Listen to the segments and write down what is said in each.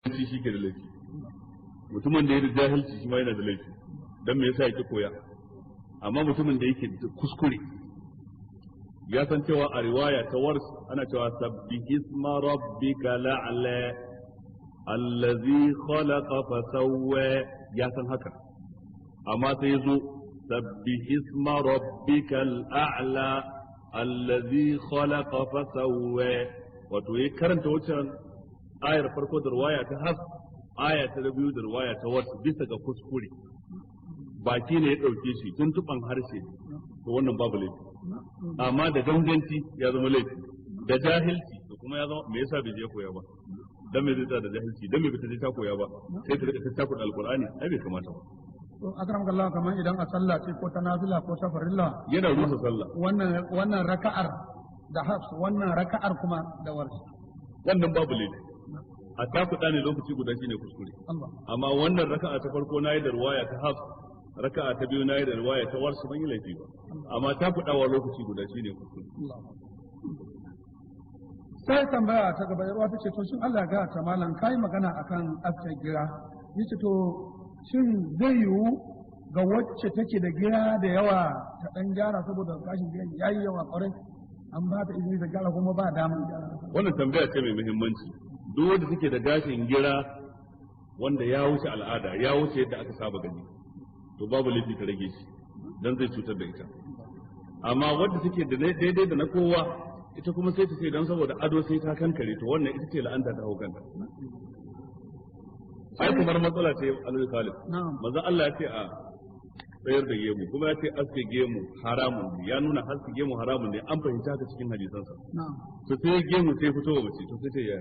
Shi ke da laifi. Mutumin da ya da jahilci shi ma yana da laifi. Dan me yasa yake koya? Amma mutumin da yake kuskure ya san cewa a riwaya ta wars ana cewa sabbihisma rabbika la'ala allazi khalaqa fa sawwa, ya san haka, amma sai yazo sabbihisma rabbikal a'la allazi khalaqa fa sawwa, wato ya karanta wancan ayar farko da riwaya ta hafs, aya ta biyu da riwaya ta wars bisa ga kuskure, baki ne ya dauke shi, tuntuban harshe, to wannan babu laifi. Amma da ganganci ya zama laifi, da jahilci da kuma ya zama me yasa bai je koya ba, dan me zai tsaya da jahilci, dan me bai je ta koya ba, sai ta rika tattaku alqur'ani, ai bai kamata ba. To akram kallah, kamar idan a sallah ce ko ta nafila ko ta farilla, yana rusa sallah. Wannan raka'ar da hafs, wannan raka'ar kuma da warsh, wannan babu laifi. A takuɗa ne lokaci guda shine kuskure. Amma wannan raka'a ta farko nayi da ruwaya ta hafs, raka'a ta biyu nayi da riwaya ta warsu, ban yi laifi ba. Amma ta kudawa lokaci guda shine kuskure. Sai tambaya ta gaba, yarwa ta ce to shin Allah ga ta malam kai magana akan aske gira, yace to shin zai yiwu ga wacce take da gira da yawa ta dan gyara saboda gashin giran yayi yawa kwarai, an ba ta izini ta gyara kuma ba damar gyara? Wannan tambaya ce mai muhimmanci. Duk wanda take da gashin gira wanda ya wuce al'ada, ya wuce yadda aka saba gani, to babu laifi ta rage shi dan zai cutar da ita. Amma wadda take da daidai da na kowa, ita kuma sai ta ce dan saboda ado sai ta kankare, to wannan ita ce la'anta ta hukanta. Ai kamar matsala ce Alhaji Khalid, manzo Allah ya ce a tsayar da gemu, kuma ya ce aske gemu haramun ne, ya nuna aske gemu haramun ne, an fahimta haka cikin hadisansa. To sai gemu sai fito wa mace, to sai ta yaya?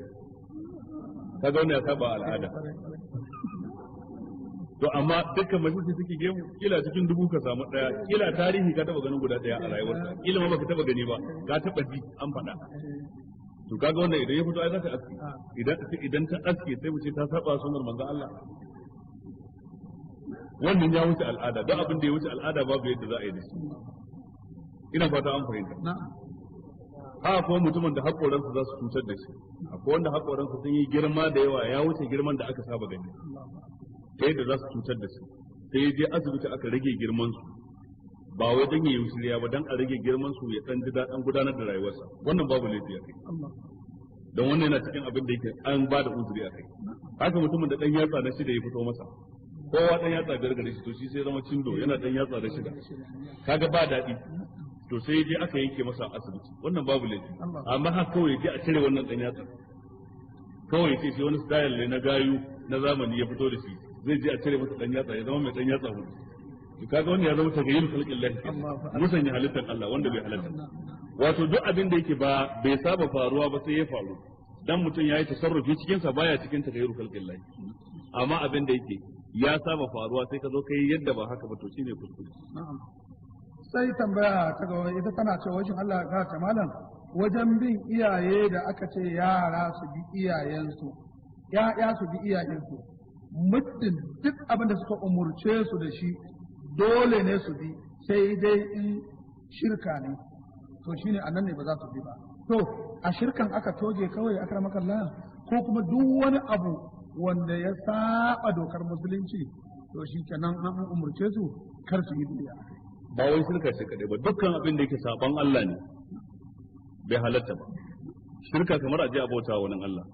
Kaga wannan ya saba al'ada. To amma dukkan mace ce take gemu, kila cikin dubu ka samu daya, kila tarihi ka taba ganin guda daya a rayuwarka, kila ma baka taba gani ba, ka taba ji an faɗa. To kaga wannan idan ya fito ai za ta aske. Idan ta aske sai mu ce ta saba sunnar manzon Allah. Wannan ya wuce al'ada, don abin da ya wuce al'ada babu yadda za a yi da shi. Ina fata an fahimta. Ha, ko mutumin da haƙoransa za su cutar da shi, akwai wanda haƙoransa sun yi girma da yawa, ya wuce girman da aka saba gani, ta yadda za su cutar da su, sai ya je asibiti aka rage girman su, ba wai dan ya yi shirya ba, dan a rage girman su ya dan ji daɗin gudanar da rayuwarsa, wannan babu laifi a kai. Don wannan yana cikin abin da yake an ba da uzuri a kai. Haka mutumin da dan yatsa na shida ya fito masa, kowa dan yatsa biyar gare shi, to shi sai zama cindo yana dan yatsa na shida, kaga ba daɗi, to sai je aka yanke masa asibiti, wannan babu laifi. Amma haka kawai je a cire wannan dan yatsa, kawai ce shi wani style ne na gayu na zamani ya fito da shi, zai je a cire masa dan yatsa ya zama mai dan yatsa hudu, to kaga wannan ya zama tagayyur khalqillah, musanya halittar Allah wanda bai halatta. Wato duk abin da yake ba bai saba faruwa ba sai ya faru, dan mutum yayi tasarrufi cikin sa baya cikin tagayyur khalqillah. Amma abin da yake ya saba faruwa sai ka zo kai yadda ba haka ba, to shine kuskure. Sai tambaya ta gaba, ita tana cewa shin Allah ya ta malam, wajen bin iyaye da aka ce yara su bi iyayensu, ya'ya su bi iyayensu, muddin duk abin da suka umurce su da shi dole ne su bi, sai dai in shirka ne, to shine annan ne ba za su bi ba. To a shirkan aka toge kawai akramakallah, ko kuma duk wani abu wanda ya saba dokar musulunci to shi kenan an umurce su kar su yi biya? Ba wai shirka ce kadai ba, dukkan abin da yake saban Allah ne bai halatta ba. Shirka kamar aje abota wa wani Allah,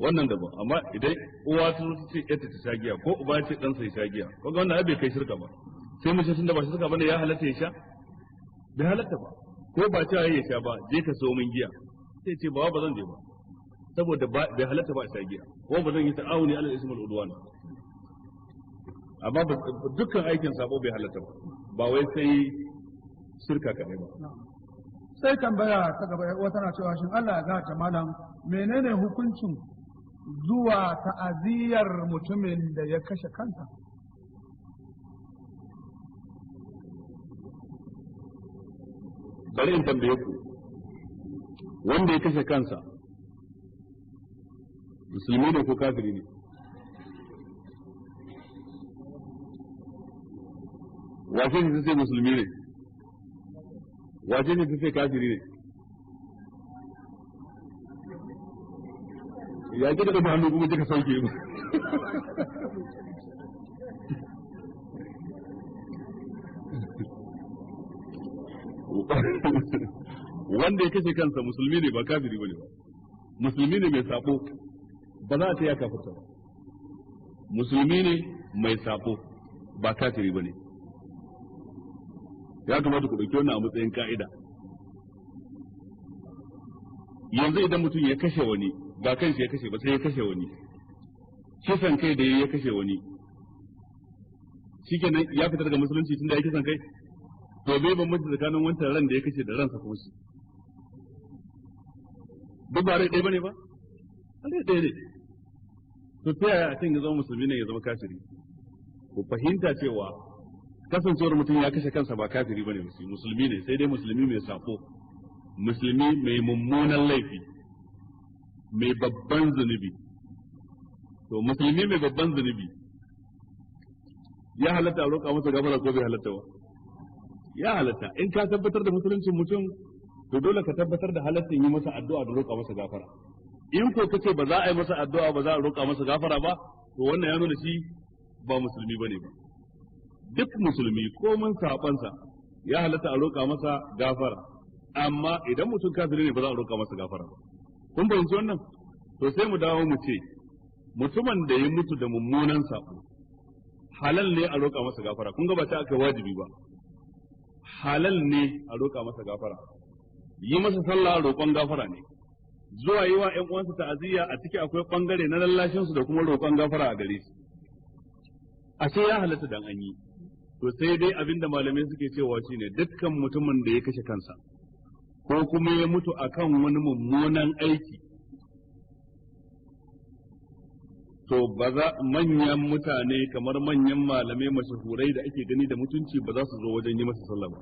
wannan daban. Amma idan uwa ta zo ta ce yarta ta sha giya, ko uba ce ɗansa ya sha giya, ko ga wannan ai bai kai shirka ba, sai mu ce tunda ba shirka bane ya halatta ya sha? Bai halatta ba. Ko ba cewa ya sha ba, je ka so min giya, sai ce ba zan je ba, saboda bai halatta ba a sha giya, ko ba zan yi ta'awuni alal ismul udwan. Amma dukkan aikin sabo bai halatta ba, ba wai sai shirka kadai ba. Sai tambaya ta gaba, uwa tana cewa shin Allah ya ta malam, menene hukuncin zuwa ta'aziyar mutumin da ya kashe kansa? Bari in tambaye ku, wanda ya kashe kansa musulmi ne ko kafiri ne? Wace ne ta ce musulmi ne? Wace ne ta ce kafiri ne? Ya kika daga hannu kuma kika sauke ba. Wanda ya kashe kansa musulmi ne ba kafiri bane ba. Musulmi ne mai sabo, ba za a ce ya kafirta ba. Musulmi ne mai sabo ba kafiri bane. Ya kamata ku ɗauki wannan a matsayin ka'ida. Yanzu idan mutum ya kashe wani, ba kanshi ya kashe ba, sai ya kashe wani, kisan kai da ya kashe wani, shikenan ya fitar daga musulunci tunda ya kisan kai. To bai bambanci tsakanin wancan ran da ya kashe da ransa kuma shi duk ba rai ɗaya bane ba, rai ɗaya ne. To ta yaya a can ya zama musulmi ne ya zama kafiri? Ku fahimta cewa kasancewar mutum ya kashe kansa ba kafiri bane, musulmi ne, sai dai musulmi mai sako, musulmi mai mummunan laifi, mai babban zunubi. To musulmi mai babban zunubi ya halatta a roƙa masa gafara ko bai halatta ba? Ya halatta. In ka tabbatar da musuluncin mutum, to dole ka tabbatar da halaccin yi masa addu'a da roƙa masa gafara. In ko kace ba za a yi masa addu'a ba, za a roƙa masa gafara ba, to wannan ya nuna shi ba musulmi bane ba. Duk musulmi ko mun sabansa ya halatta a roƙa masa gafara, amma idan mutum kafiri ne ba za a roƙa masa gafara ba. Kun fahimci wannan? To sai mu dawo mu ce mutumin da ya mutu da mummunan sabo halal ne a roƙa masa gafara. Kun ga ba ta aka wajibi ba, halal ne a roƙa masa gafara. Yi masa sallah roƙon gafara ne. Zuwa yi wa ƴan uwansa ta'aziyya a ciki akwai bangare na lallashin su da kuma roƙon gafara a gare shi. Ashe ya halatta dan an yi. To sai dai abinda malamai suke cewa shine dukkan mutumin da ya kashe kansa ko kuma ya mutu akan wani mummunan aiki, to ba za manyan mutane kamar manyan malamai mashahurai da ake gani da mutunci ba za su zo wajen yi masa sallah ba,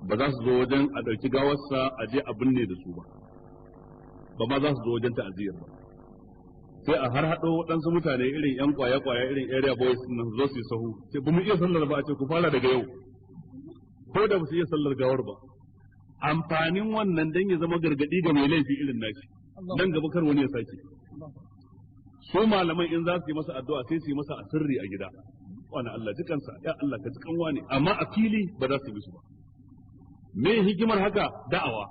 ba za su zo wajen a ɗauki gawarsa a je a binne da su ba, ba ma za su zo wajen ta'aziyar ba. Sai a har haɗo waɗansu mutane irin ƴan kwaya-kwaya irin area boys nan zo su yi sahu, sai ba mu iya sallar ba, a ce ku fara daga yau, ko da ba su iya sallar gawar ba. Amfanin wannan dan ya zama gargaɗi ga mai laifi irin nashi, nan gaba kar wani ya sake. Su malaman in za su yi masa addu'a sai su yi masa asirri a gida, wani Allah jikansa, ya Allah ka jikan wani, amma a fili ba za su yi musu ba. Me hikimar haka? Da'awa.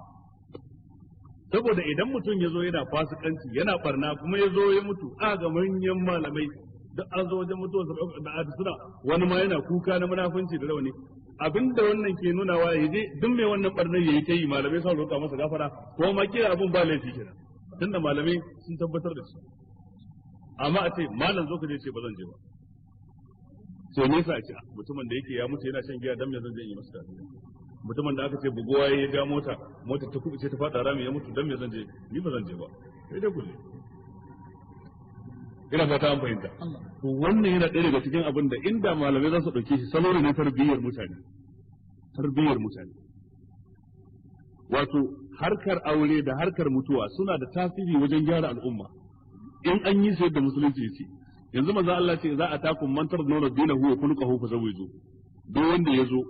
Saboda idan mutum ya zo yana fasikanci yana barna kuma ya zo ya mutu, a ga manyan malamai duk an zo wajen mutuwar da suna wani ma yana kuka na munafunci da rawani. Abinda wannan ke nunawa ya je duk mai wannan barnar yayi ta yi, malamai sun roƙa masa gafara, ko ma kira abun ba laifi kenan, tunda malamai sun tabbatar da shi. Amma a ce malam zo ka je, ce ba zan je ba. To me yasa? A ce mutumin da yake ya mutu yana shan giya, dan me zan je yi masa tafiya? Mutumin da aka ce buguwa ya ja mota, mota ta kubuce ta fada rami ya mutu, dan me zan je? Ni ba zan je ba, sai dai kulle. Ina fata an fahimta. To wannan yana ɗaya daga cikin abin da inda malamai za su ɗauke shi salo ne na tarbiyyar mutane. Tarbiyyar mutane. Wato harkar aure da harkar mutuwa suna da tasiri wajen gyara al'umma in an yi su yadda musulunci ya ce. Yanzu manzo Allah ce za a takun mantar nuna dinahu wa khuluquhu fa zawiju. Duk wanda ya zo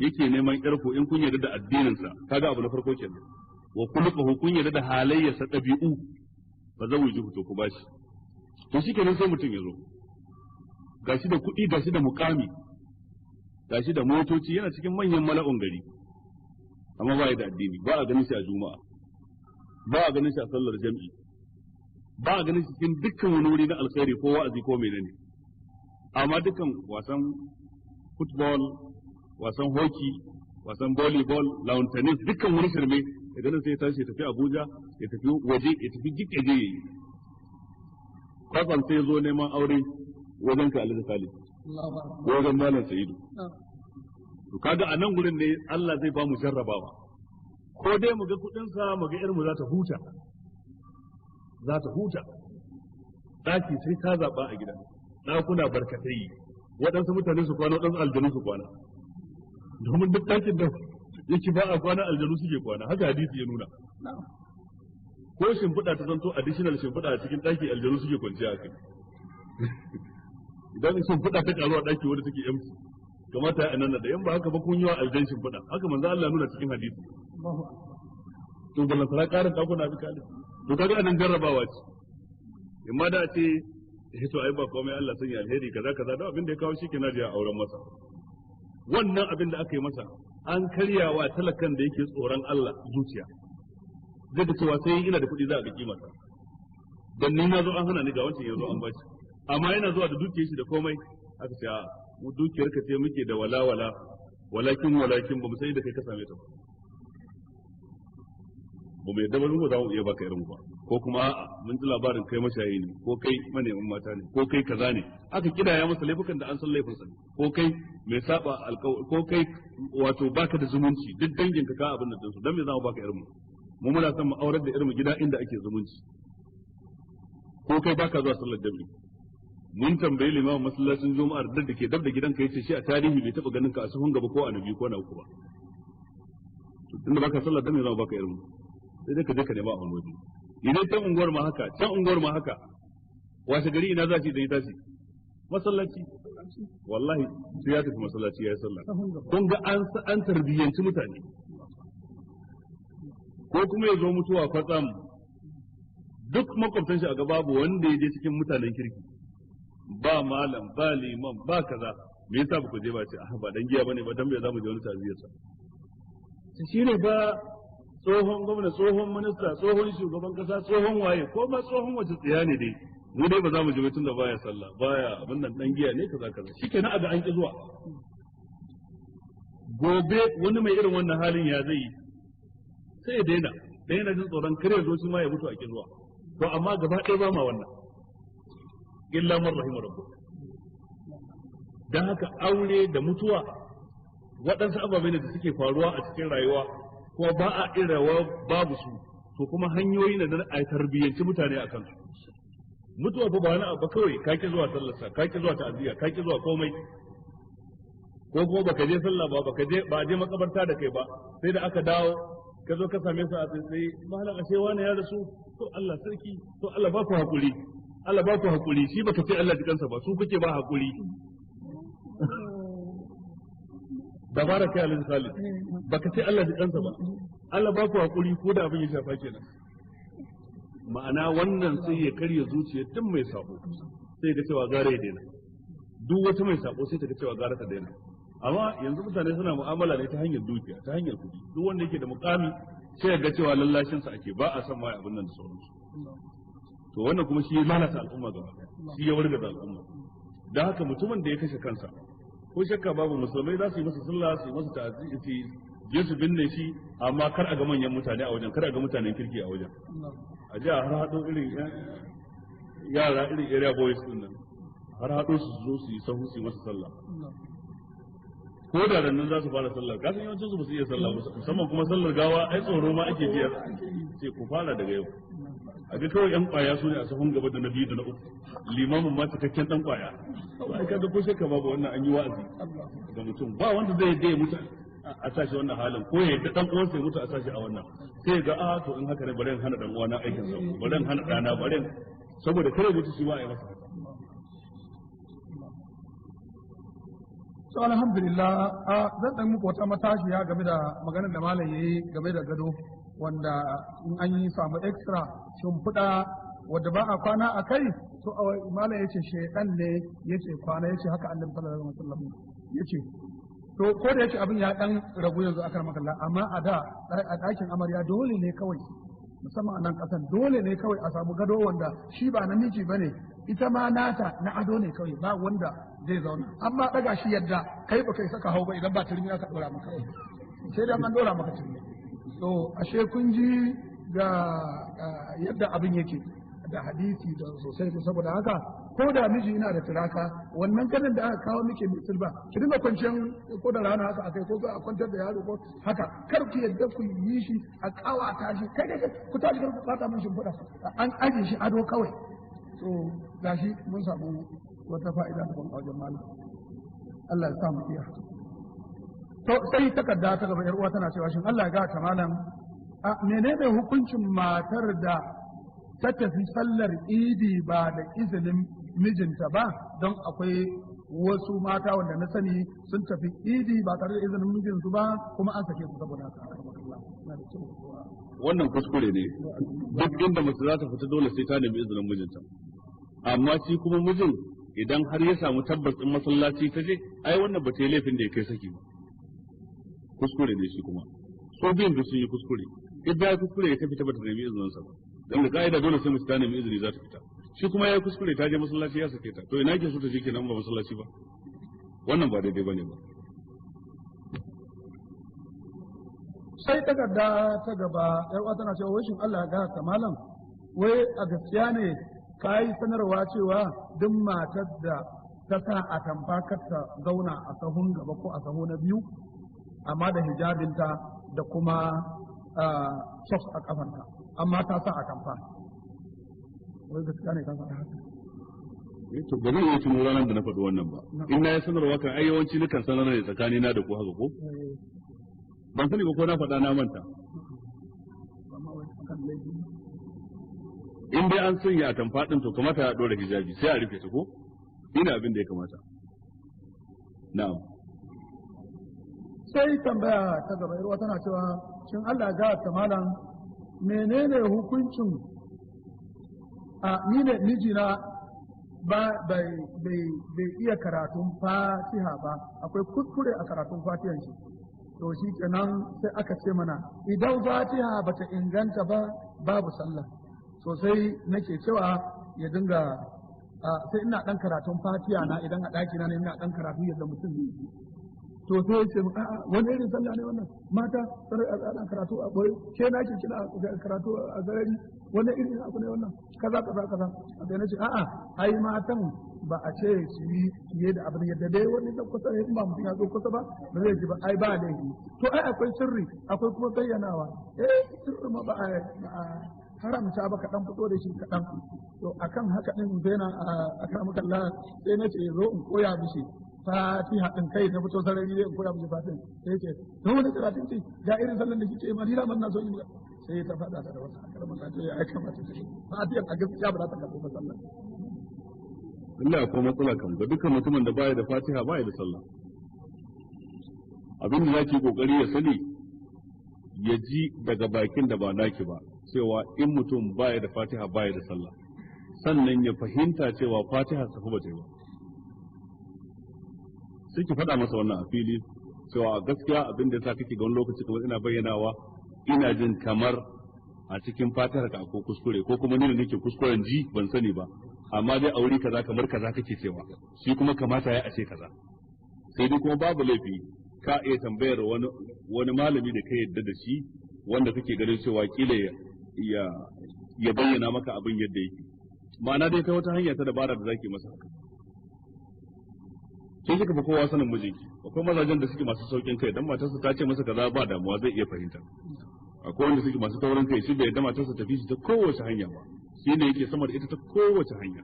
yake neman yarku in kun yarda da addininsa, kaga abu na farko kenan, wa khuluquhu kun yarda da halayyarsa ɗabi'u, fa zawiju, to ku bashi. To shikenan sai mutum ya zo gashi da kuɗi, gashi da mukami, gashi da motoci, yana cikin manyan mala'un gari, amma ba ya da addini, ba a ganin shi a juma'a, ba a ganin shi a sallar jam'i, ba a ganin shi cikin dukkan wani wuri na alkhairi ko wa'azi ko menene, amma dukkan wasan football, wasan hockey, wasan volleyball, lawn tennis, dukkan wani shirme, daga nan sai ya tashi ya tafi Abuja, ya tafi waje, ya tafi duk ya je yayi. Kwatsam sai ya zo neman aure wajen ka Alhaji Salih, wajen Malam Sa'idu. To kaga a nan gurin ne Allah zai ba mu jarrabawa. Ko dai mu ga kuɗin sa, mu ga mu za ta huta. Za ta huta. Ɗaki sai ka zaɓa a gida. Ɗakuna barkatai. Waɗansu mutane su kwana, waɗansu aljanu su kwana. Domin duk ɗakin da yake ba a kwana, aljanu suke kwana, haka hadisi ya nuna. Ko shimfiɗa ta zanto additional shimfiɗa a cikin ɗaki, aljanu suke kwanciya a kai. Idan shimfiɗa ta ƙaru a ɗaki wanda take empty, kamata ya nan da yan ba haka ba kun yi wa aljan shimfiɗa, haka manzo Allah nuna cikin hadisi. To balantana ƙarin ɗakuna bi kalin. To kaga anan jarrabawa ce, imma da ce eh to ai ba komai, Allah sanya alheri, kaza kaza, da abin da ya kawo shi kenan je a auren masa. Wannan abin da aka yi masa an karyawa talakan da yake tsoron Allah zuciya, zai ga cewa sai ina da kuɗi za a ga kimarsa, dan ni na zo an hana ni, ga wancan ya zo an bashi. Amma yana zuwa da dukiyar shi da komai, aka ce a mu dukiyar ka ce muke da walawala, walakin walakin ba mu sai da kai ka same ta ba, ba mu yadda ba, mu za mu iya baka irin ba, ko kuma a'a mun ji labarin kai mashayi ne, ko kai manemin mata ne, ko kai kaza ne. Aka kidaya masa laifukan da an san laifinsa ne, ko kai mai saba alƙawari, ko kai wato baka da zumunci, duk danginka ka abin da dinsu, dan me za mu baka irin mu? Mu muna son mu aurar da irin gida inda ake zumunci. Ko kai baka zuwa sallar jami'i, mun tambayi limamin masallacin juma'ar da ke dab da gidanka, yace shi a tarihi bai taba ganin ka a sahun gaba ko a nabi ko na uku ba. To tunda baka sallar, dan me za mu baka irin mu? Sai dai ka je ka nema a wani waje. Idan can unguwar ma haka, can unguwar ma haka, washe gari ina za shi? Da ya tashi masallaci, wallahi sai ya tafi masallaci ya yi sallah. Kun ga an tarbiyyanci mutane. Ko kuma ya zo mutuwa kwatsam, duk makwabtan shi a gaba babu wanda ya je cikin mutanen kirki, ba malam, ba liman, ba kaza. Me yasa ba ku je ba? Ce ah, ba dan giya bane ba, dan me za mu je wani ta'aziyar sa? Shi ne ba tsohon gwamna, tsohon minista, tsohon shugaban kasa, tsohon waye, ko ma tsohon wace tsiya ne dai, mu dai ba za mu je tun da baya sallah, baya abin nan, dan giya ne, kaza kaza. Shikenan, aga an ki zuwa. Gobe wani mai irin wannan halin ya zai yi? Sai ya daina, dan yana jin tsoron kare zo shi ma ya mutu a ki zuwa. To amma gaba ɗaya ba ma wannan, illa man rahima rabbuk. Dan haka aure da mutuwa waɗansu ababai ne da suke faruwa a cikin rayuwa, kuma ba a irawa babu su. To kuma hanyoyi ne na a tarbiyyanci mutane a kansu. Mutuwa fa ba wani abu kawai ka ki zuwa sallarsa, ka ki zuwa ta'aziyya, ka ki zuwa komai, ko kuma baka je sallah ba, baka je ba je makabarta da kai ba, sai da aka dawo ka zo ka same su a tsaitsaye: "Malam, ashe wani ya rasu? To Allah sarki, to Allah ba ku hakuri, Allah ba ku hakuri." Shi baka ce Allah jikansa ba, su kuke ba hakuri. Dabara kai alin salih, baka ce Allah jikansa ba, Allah ba ku hakuri, ko da abin ya shafa kenan. Ma'ana wannan sai ya karya zuciya duk mai sabo, sai ga cewa gara ya daina. Duk wata mai sabo sai ta ga cewa gara ta daina. Amma yanzu mutane suna mu'amala ne ta hanyar dukiya, ta hanyar kuɗi. Duk wanda yake da mukami sai ya ga cewa lallashin sa ake, ba a son mai abin nan da sauransu. To wannan kuma shi ya lalata al'umma gaba ɗaya, shi ya wargaza al'umma. Da haka mutumin da ya kashe kansa, ko shakka babu musulmai za su yi masa sallah, su yi masa ta'aziyya, su je su binne shi, amma kar a ga manyan mutane a wajen, kar a ga mutanen kirki a wajen. A ji a har haɗo irin yara, irin area boys din nan, har haɗo su zo su yi sahu su yi masa sallah. Ko da nan za su fara sallah, kasan yawancin su ba su iya sallah ba, musamman kuma sallar gawa, ai tsoro ma ake ji. Ce ku fara daga yau. A ga kawai yan kwaya su ne a sahun gaba, da na biyu da na uku, limamin ma cikakken dan kwaya. Ai kaga ko shakka babu wannan an yi wa'azi ga mutum. Ba wanda zai yadda ya mutu a sashi wannan halin, ko ya yadda dan uwansa ya mutu a sashi a wannan. Sai ga a to in haka ne, bari in hana dan uwana aikin sa, bari in hana dana, bari saboda kare mutu shi ma a yi masa haka. To alhamdulillah, zan dan muku wata matashiya game da maganar da malam yayi game da gado, wanda in an yi samu extra shimfiɗa wadda ba a kwana a kai. To malam yace shedan ne yace kwana, yace haka Annabi sallallahu alaihi wasallam yace. To ko da yake abin ya dan ragu yanzu, akar makalla, amma a da a ɗakin amarya dole ne kawai, musamman a nan ƙasan, dole ne kawai a samu gado wanda shi ba namiji ba ne, ita ma nata na ado ne kawai, ba wanda zai zauna. Amma ɗaga shi yadda kai ba kai saka hau ba idan ba turmi aka ɗora maka, sai dai an ɗora maka turmi. To ashe kun ji ga yadda abin yake da hadisi da sosai. Saboda haka ko da miji yana da turaka, wannan ganin da aka kawo miki mai silba, ki dinga kwanciyar ko da rana haka akai, ko a kwantar da yaro ko haka, kar ku yadda ku yi shi a kawata shi. Kai kai, ku tashi, kar ku bata min shimfiɗa. An aje shi ado kawai. To gashi mun samu wata fa'ida da ban a wajen malam, Allah ya sa mu iya. To sai takarda ta gaba, yar uwa tana cewa shin Allah ya ga ta malam, a menene hukuncin matar da ta tafi sallar Idi ba da izinin mijinta ba? Don akwai wasu mata wanda na sani sun tafi Idi ba tare da izinin mijinsu ba, kuma an sake su saboda haka. Na da kyau. Wannan kuskure ne. Duk inda mace za ta fita dole sai ta nemi izinin mijinta. Amma shi kuma mijin idan har ya samu tabbas din masallaci ta je, ai wannan ba ta yi laifin da ya kai saki ba. Kuskure ne shi kuma. So biyun da sun yi kuskure. Idan ya kuskure ya ta fita ba ta nemi izinin sa ba. Dan da ka'ida dole sai mace ta nemi izini za ta fita. Shi kuma ya kuskure ta je masallaci ya sake ta. To ina yake so ta je kenan ba masallaci ba? Wannan ba daidai bane ba. Sai takarda ta gaba, yar uwa tana cewa shin Allah ya gafarta malam, wai a gaskiya ne ka yi sanarwa cewa duk matar da ta sa a tamfa kar ta zauna a sahun gaba ko a sahu na biyu, amma da hijabinta da kuma socks a kafanta, amma ta sa a tamfa. Wai gaskiya ne ka faɗa haka? To ba zan iya tuno ranar da na faɗi wannan ba. In na yi sanarwa kan ai yawanci nukan sanar ne tsakanina da ku haka ko? Ban sani ba ko na faɗa na manta. In dai an sanya atamfa ɗin to kamata a ɗora hijabi sai a rufe ta ko? Ina abin da ya kamata. Na'am. Sai tambaya ta gaba, yarwa tana cewa shin Allah ya ta malam, menene hukuncin a ni ne mijina ba bai iya karatun Fatiha ba, akwai kuskure a karatun Fatihan shi. To shi kenan sai aka ce mana idan Fatiha bata inganta ba babu sallah. To sai nake cewa ya dinga sai ina dan karatun Fatiha na idan a ɗaki na ne ina dan karatu yadda mutum zai yi. To sai ya ce a'a wani irin sallah ne wannan, mata ana karatu a boye, ke na ke kina karatu a sarari, wani irin abu ne wannan, kaza kaza kaza. Sai na ce a'a ai matan ba a ce su yi fiye da abin yadda dai wani da kusa in ba mutum ya zo kusa ba ba zai ji ba, ai ba laifi. To ai akwai sirri akwai kuma bayyanawa. Eh sirri ma ba a haramta ba, kaɗan fito da shi kaɗan. To akan haka ɗin sai na akan makalla sai na ce zo in koya mishi Fatiha ɗin, kai na fito sarari in koya mishi Fatiha. Sai ce to wani karatun ce ga irin sallan da kike ma ni da man na so in sai ta faɗa ta da wasu akarman ta ce ai kamata ta Fatiha a gaskiya ba za ta karɓi sallah. Allah akwai matsala kan ga dukkan mutumin da baya da Fatiha baya da sallah. Abin da zaki kokari ya sani ya ji daga bakin da ba naki ba cewa in mutum baya da Fatiha baya da sallah, sannan ya fahimta cewa Fatiha safa ba ta yi ba. Sai ki faɗa masa wannan a fili cewa gaskiya abin da yasa kake ga wani lokaci kamar ina bayyanawa ina jin kamar a cikin Fatihar ka akwai kuskure, ko kuma ni da nake kuskuren ji ban sani ba, amma dai a wuri kaza kamar kaza kake cewa, shi kuma kamata ya ace kaza. Sai dai kuma babu laifi ka iya tambayar wani malami da ka yadda da shi wanda kake ganin cewa kila ya bayyana maka abin yadda yake. Ma'ana dai ta wata hanya ta dabara da zaki masa haka. Sai kika fi kowa sanin mijinki. Akwai mazajen da suke masu saukin kai, dan matarsa ta ce masa kaza ba damuwa zai iya fahimta. Akwai wanda suke masu taurin kai, shi bai yadda matarsa tafi shi ta kowace hanya ba, shi ne yake sama da ita ta kowace hanya.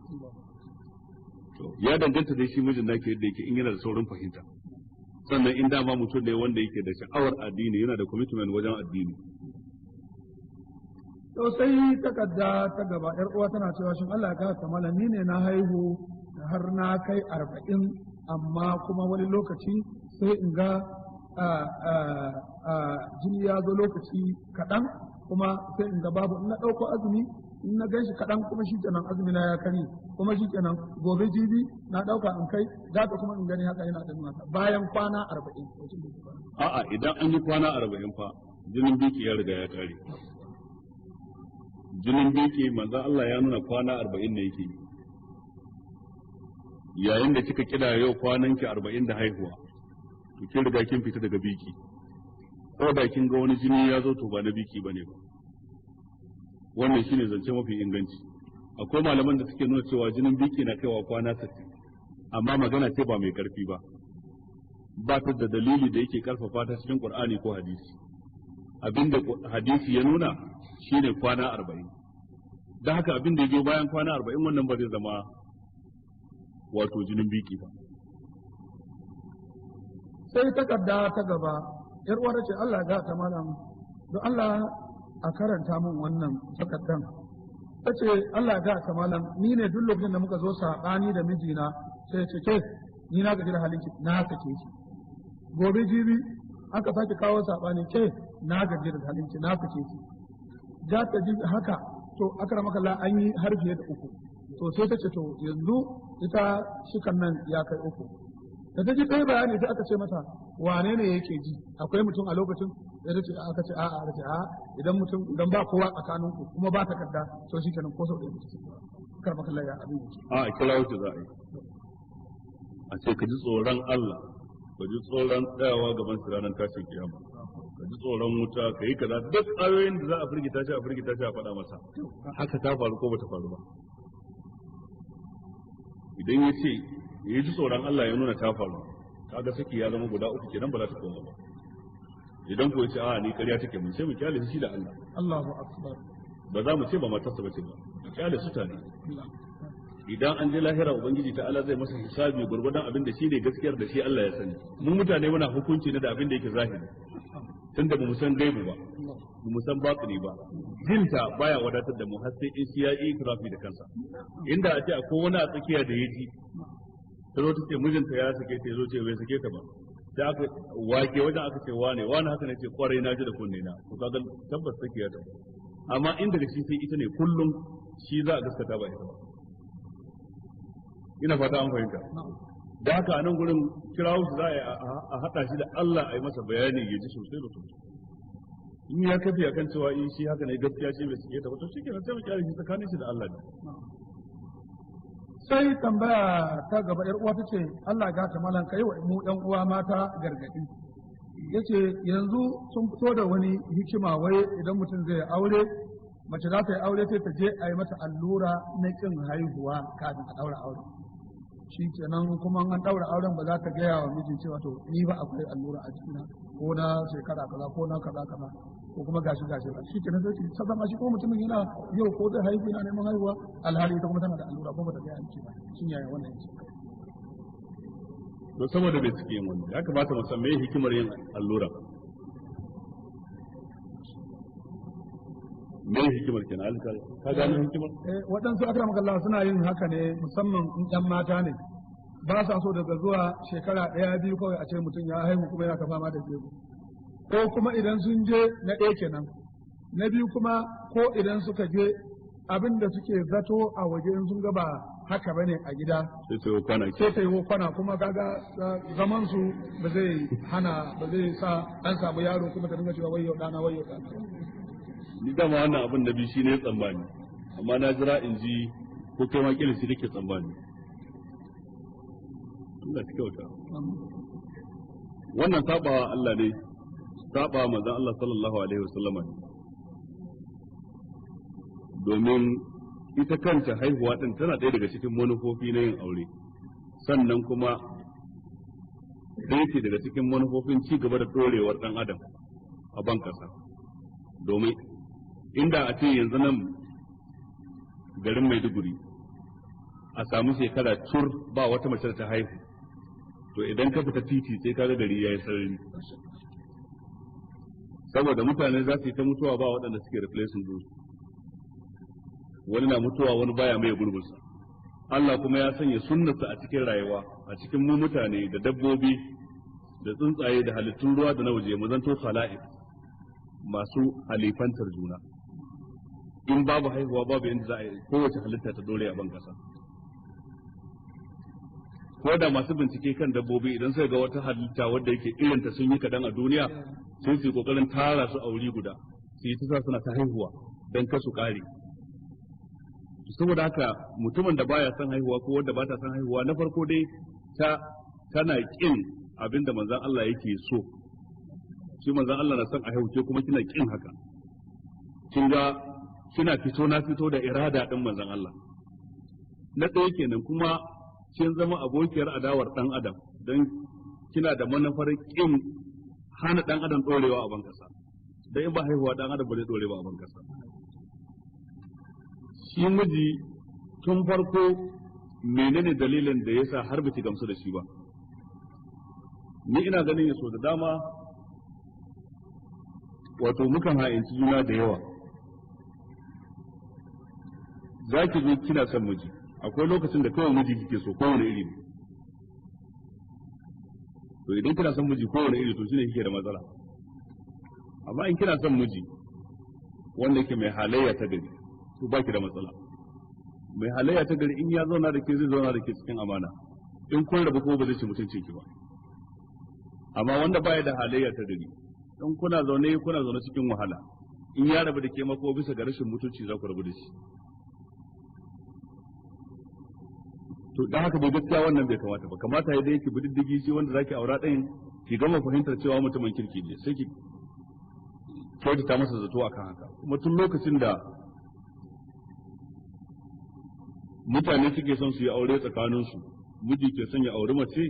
To ya danganta dai shi mijin naki yadda yake, in yana da saurin fahimta. Sannan in dama mutum ne wanda yake da sha'awar addini, yana da commitment wajen addini. To sai takarda ta gaba, yar uwa tana cewa shin Allah ya gafarta malam, ni ne na haihu har na kai 40, amma kuma wani lokaci sai in ga jini ya zo lokaci kaɗan, kuma sai in ga babu. In na ɗauko azumi in na gan shi kaɗan kuma shi kenan azumi na ya kare, kuma shi kenan gobe jibi na ɗauka in kai za ka kuma in gani haka yana da mata bayan kwana 40. A'a idan an yi kwana 40 fa jinin biki ya riga ya kare. Jinin biki manzo Allah ya nuna kwana 40 ne yake. Yayin da kika kira yau kwanan ki 40 da haihuwa, to kin riga kin fita daga biki. Ko da kin ga wani jini ya zo to ba na biki bane ba. Wannan shine zance mafi inganci. Akwai malaman da suke nuna cewa jinin biki na kaiwa kwana 60, amma magana ce ba mai karfi ba. Ba ta da dalili da yake karfafa ta cikin Qur'ani ko hadisi. Abinda hadisi ya nuna shine kwana 40. Dan haka abin da ya biyo bayan kwana 40 wannan ba zai zama wato jinin biki ba. Sai takarda ta gaba, yar uwar ce Allah ya ta malam, don Allah a karanta min wannan takardan. Ta ce Allah ya ta malam, ni ne duk lokacin da muka zo saɓani da mijina sai ce ke ni na gaji da halin ki, na sake shi. Gobe jibi aka sake kawo saɓani, ke na gaji da halin ki, na sake shi. za ta ji haka. To akramakallah an yi har fiye da uku. To sai ta ce to yanzu ita shikan nan ya kai uku. Da ta ji ɗaya bayani sai aka ce mata wane ne yake ji, akwai mutum a lokacin? Sai ta ce aka ce a'a, aka ce a'a, idan mutum idan ba kowa tsakaninku kuma ba takarda to shikenan ko sau ɗaya mutum. Akramakallah ya abin yake. A kira wuce za a yi a ce ka ji tsoron Allah, ka ji tsoron tsayawa gaban su ranar tashin kiyama, ka ji tsoron wuta, ka yi kaza, duk ayoyin da za a firgita shi a firgita shi a faɗa masa haka ta faru ko bata faru ba. Idan ya ce ya ji tsoron Allah ya nuna ta faru, kaga saki ya zama guda uku kenan, ba za ta koma ba. Idan ko ya ce a ni ƙarya take mun, sai mu kyale shi da Allah. Allahu akbar. Ba za mu ce ba matarsa bace ba, mu kyale su tare. Idan an je lahira ubangiji ta Allah zai masa hisabi gurgurdan abin da shi ne gaskiyar da shi Allah ya sani. Mu mutane muna hukunci ne da abin da yake zahiri, tunda ba mu san gaibu ba, ba mu san batini ba. Jinta baya wadatar da mu har sai in shi ya yi itirafi da kansa. Inda a ce akwai wani a tsakiya da ya ji, ta zo ta ce mijinta ya sake ta, ya zo ce bai sake ta ba, sai aka wake wajen aka ce wane wane haka ne, ce kwarai na ji da kunne na, to kaga tabbas tsakiya ta. Amma in daga shi sai ita ne kullum shi za a gaskata ba ita ba. Ina fata an fahimta. Da haka a nan gurin kirawo su za a haɗa shi da Allah a yi masa bayani ya ji sosai da sosai. In ya kafe akan cewa in shi haka ne gaskiya shi bai sike ta ba, to shi kenan sai mu kyale shi tsakanin shi da Allah ne. Sai tambaya ta gaba, yar uwa tace Allah ya gata malam kai wa mu ɗan uwa mata gargadi. Yace yanzu sun fito da wani hikima, wai idan mutum zai aure, mace za ta yi aure sai ta je a yi mata allura na kin haihuwa kafin a ɗaura aure. Shi kenan kuma an ɗaura auren ba za ta gaya wa mijin cewa to ni ba akwai allura a jikina ko na shekara kaza ko na kaza kaza ko kuma gashi gashi ba. Shi kenan sai ta zama shi ko mutumin yana yau ko zai haihu yana neman haihuwa, alhali ita kuma tana da allura ko ba ta gaya miki ba. Shin yaya wannan yake? To saboda bai suke yin wannan, ya kamata mu san me hikimar yin allura. Me hikimar kenan alkal? Ka gano hikimar? Waɗansu akramakallah suna yin haka ne musamman in ƴan mata ne ba sa so daga zuwa shekara ɗaya biyu kawai a ce mutum ya haihu kuma yana ta fama da jego, ko kuma idan sun je na ɗaya kenan, na biyu kuma ko idan suka je abin da suke zato a waje in sun ga ba haka bane a gida sai ta yi kwana, sai ta yi kwana, kuma kaga zaman su ba zai hana ba zai sa an samu yaro kuma ta dinga cewa wayyo ɗana wayyo ɗana. Ni dama wannan abin da bi shi ne tsammani, amma na jira in ji ko kai ma kila shi kake tsammani. Allah ta kyauta. Wannan sabawa Allah ne, sabawa manzon Allah sallallahu alaihi wasallama ne. Domin ita kanta haihuwa din tana ɗaya daga cikin manufofi na yin aure, sannan kuma ɗaya ce daga cikin manufofin ci gaba da ɗorewar ɗan adam a ban ƙasa. Domin inda a ce yanzu nan garin Maiduguri a samu shekara cur ba wata mace da ta haihu, to idan ka fita titi sai ka ga gari yayi sarari, saboda mutane za su yi ta mutuwa ba waɗanda suke replacing su. Wani na mutuwa wani baya mai gurbinsa. Allah kuma ya sanya sunnarsa a cikin rayuwa, a cikin mu mutane da dabbobi da tsuntsaye da halittun ruwa da na waje, mu zanto khala'ik masu halifantar juna. In babu haihuwa babu yadda za a yi kowace halitta ta dore a ban kasa. Ko da masu bincike kan dabbobi idan suka ga wata halitta wadda yake irinta sun yi kaɗan a duniya, sai su yi kokarin tara su a wuri guda, su yi ta sa suna ta haihuwa don kasu ƙare. Saboda haka mutumin da baya son haihuwa ko wanda ba ta son haihuwa, na farko dai ta tana kin abin da manzon Allah yake so. Shi manzon Allah na son a haihu, ke kuma kina kin haka. Kin ga kina fito na fito da irada din manzon Allah. Na ɗaya kenan, kuma kin zama abokiyar adawar ɗan adam, don kina da manufar kin hana ɗan adam ɗorewa a ban kasa. Dan in ba haihuwa ɗan adam ba zai ɗore ba a ban kasa. Shi miji tun farko menene dalilin da yasa har baki gamsu da shi ba? Ni ina ganin ya so da dama wato mukan ha'inci juna da yawa. Za ki zo kina son miji, akwai lokacin da kawai miji kike so kowane iri ne. To idan kina son miji kowane iri to shine kike da matsala. Amma in kina son miji Wanda yake mai halayya ta gari, to baki da matsala. Mai halayya ta gari in ya zauna da ke zai zauna da ke cikin amana, in kun rabu kuma ba zai ci mutuncin ki ba. Amma wanda baya da halayya ta gari, in kuna zaune kuna zaune cikin wahala, in ya rabu da ke ma ko bisa ga rashin mutunci za ku rabu da shi. To dan haka bai gaskiya wannan bai kamata ba. Kamata ya dai ki bi diddigi shi wanda zaki aura din, ki gama fahimtar cewa mutumin kirki ne, sai ki kyautata masa zato akan haka. Kuma tun lokacin da mutane suke son su yi aure tsakaninsu, miji ke son ya auri mace,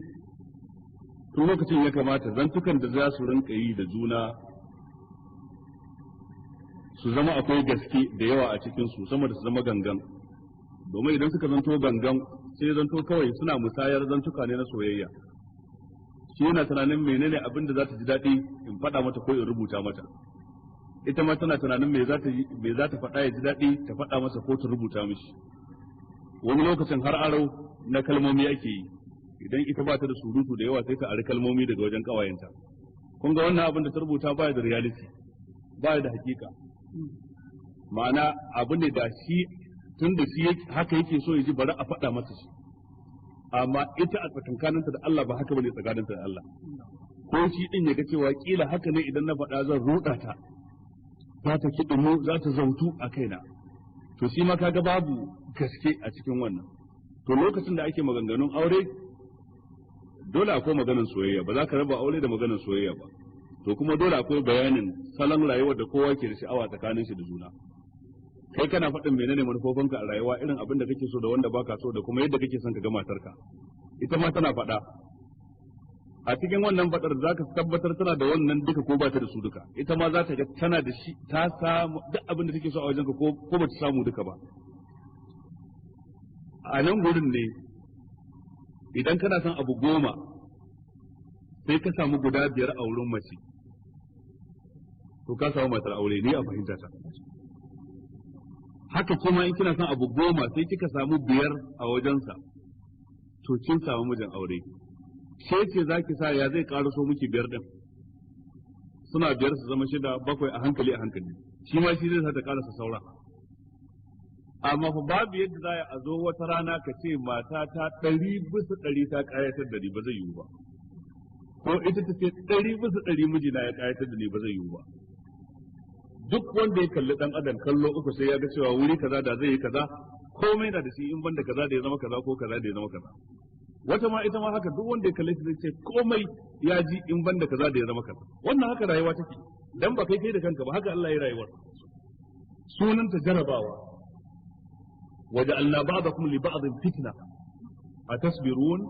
tun lokacin ya kamata zantukan da za su rinka yi da juna su zama akwai gaske da yawa a cikin su, sama da su zama gangan. Domin idan suka zanto gangan, sai zanto kawai suna musayar zantuka ne na soyayya. Shi yana tunanin menene abin da za ta ji daɗi in faɗa mata ko in rubuta mata, ita ma tana tunanin me za ta faɗa ya ji daɗi ta faɗa masa ko ta rubuta mishi. Wani lokacin har aro na kalmomi ake yi, idan ita ba ta da surutu da yawa sai ta ari kalmomi daga wajen kawayenta. Kun ga wannan abin da ta rubuta baya da reality, baya da hakika. Ma'ana abu ne da shi tun da shi haka yake so ya ji, bari a faɗa masa shi. Amma ita a tsakankaninta da Allah ba haka bane tsakaninta da Allah. Ko shi din ya ga cewa kila haka ne idan na faɗa zan ruɗa ta, za ta kiɗimu, za ta zautu a kaina. To shi ma kaga babu gaske a cikin wannan. To lokacin da ake maganganun aure, dole akwai maganar soyayya, ba za ka raba aure da maganar soyayya ba. To kuma dole akwai bayanin salon rayuwar da kowa ke da sha'awa tsakanin shi da juna. Kai kana faɗin menene manufofinka a rayuwa, irin abin da kake so da wanda baka so, da kuma yadda kake son ka ga matarka. Ita ma tana faɗa. A cikin wannan faɗar za ka tabbatar tana da wannan duka ko ba ta da su duka. Ita ma za ta ga tana da shi, ta samu duk abin da take so a wajenka ko ba ta samu duka ba. A nan gurin ne idan kana son abu 10 sai ka samu guda 5 a wurin mace, to ka samu matar aure ne a fahimta ta. Haka kuma in kina son abu 10 sai kika samu 5 a wajensa, to kin samu mijin aure. Ke ce za ki sa ya zai karaso miki 5 din, suna 5 su zama 6, 7 a hankali a hankali, shi ma shi zai sa ta karasa saura. Amma fa babu yadda za a zo wata rana ka ce mata ta 100% ta kayatar da ni, ba zai yiwu ba. Ko ita ta ce 100% mijina ya kayatar da ni, ba zai yiwu ba. Duk wanda ya kalli dan adam kallo uku sai ya ga cewa wuri kaza da zai yi kaza, komai na da shi in banda kaza da ya zama kaza ko kaza da ya zama kaza. Wata ma ita ma haka, duk wanda ya kalle shi zai ce komai ya ji in banda kaza da ya zama kaza. Wannan haka rayuwa take, dan ba kai kai da kanka ba, haka Allah ya rayuwar. Sunanta jarabawa. Waja'alna ba'dakum li ba'din fitna atasbirun,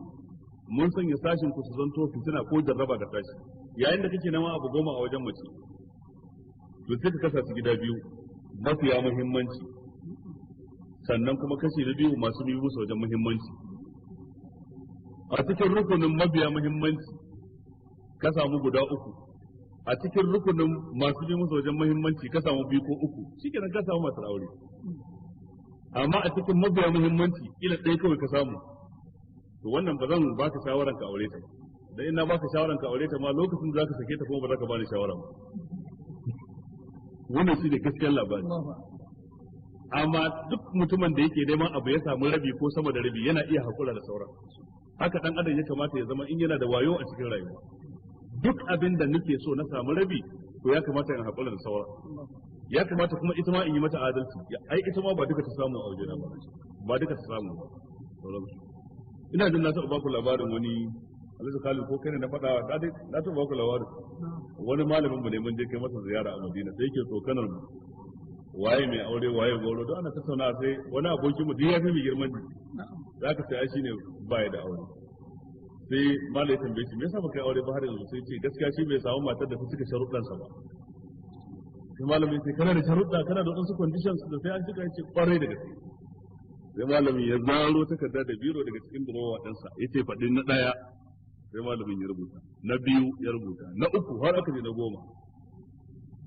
mun sanya sashin ku su zanto fitina ko jarraba ga sashi. Yayin da kake nama abu 10 a wajen mace, to sai ka kasa su gida biyu mafiya muhimmanci, sannan kuma kashi na biyu masu bi musu wajen muhimmanci. A cikin rukunin mabiya muhimmanci ka samu guda 3, a cikin rukunin masu bi musu wajen muhimmanci ka samu 2 ko 3, shikenan ka samu matar aure. Amma a cikin mabiya muhimmanci kila ɗaya kawai ka samu, to wannan ba zan baka shawaran ka aure ta ba. Dan ina baka shawaran ka aure ta ma lokacin da zaka sake ta kuma ba za ka bani shawara ba. Wannan shi ne gaskiyar labari. Amma duk mutumin da yake neman abu ya samu rabi ko sama da rabi yana iya hakura da sauran. Haka dan adam ya kamata ya zama in yana da wayo a cikin rayuwa. Duk abin da nake so na samu rabi, to ya kamata in hakura da sauran. Ya kamata kuma ita ma in yi mata adalci. Ai ita ma ba duka ta samu a wajena ba, ba duka ta samu ba. Ina jin na taɓa baku labarin wani Alhaji Khalid, ko kai ne na faɗa, na taɓa baku labarin wani malamin mu ne mun je kai masa ziyara a Madina, sai yake tsokanar mu waye mai aure waye goro, don ana tattauna sai wani abokin mu duk ya fi mu girman jiki, zaka sai ai shine baya da aure. Sai malai tambaye shi me yasa baka yi aure ba har yanzu, sai ce gaskiya shi bai samu matar da ta cika sharuɗansa ba. Sai malamin sai kana da sharuɗa, kana da wasu conditions da sai an cika, yace kwarai da gaske. Sai malamin ya zaro takarda da biro daga cikin durowa ɗinsa, yace faɗi na ɗaya, sai malamin ya rubuta, na 2 ya rubuta, na 3 har aka je na 10.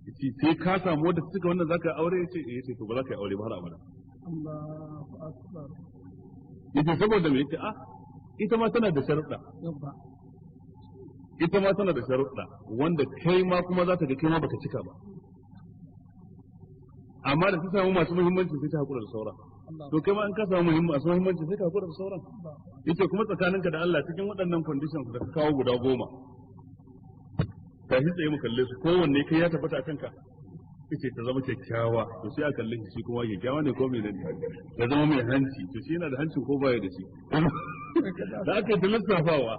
Yace sai ka samu wanda ta cika wannan zaka aure? Yace eh. Yace to ba za ka yi aure ba har abada. Allahu akbar. Yace saboda me? Yace a ita ma tana da sharuɗa. Ita ma tana da sharuɗa wanda kai ma kuma za ta ga kai ma baka cika ba. Amma da ta samu masu muhimmanci sai ta hakura da sauran. To kai ma an ka samu masu muhimmanci sai ka hakura da sauran. Yace kuma tsakaninka da Allah cikin waɗannan conditions da ka kawo guda 10, tashi tsaye mu kalle su, kowanne kai ya tabbata akan ka. Yace ta zama kyakkyawa, to sai a kalle shi kuma kyakkyawa ne ko mai ne, ta zama mai hanci, to shi yana da hanci ko baya da shi. Da aka yi ta lissafawa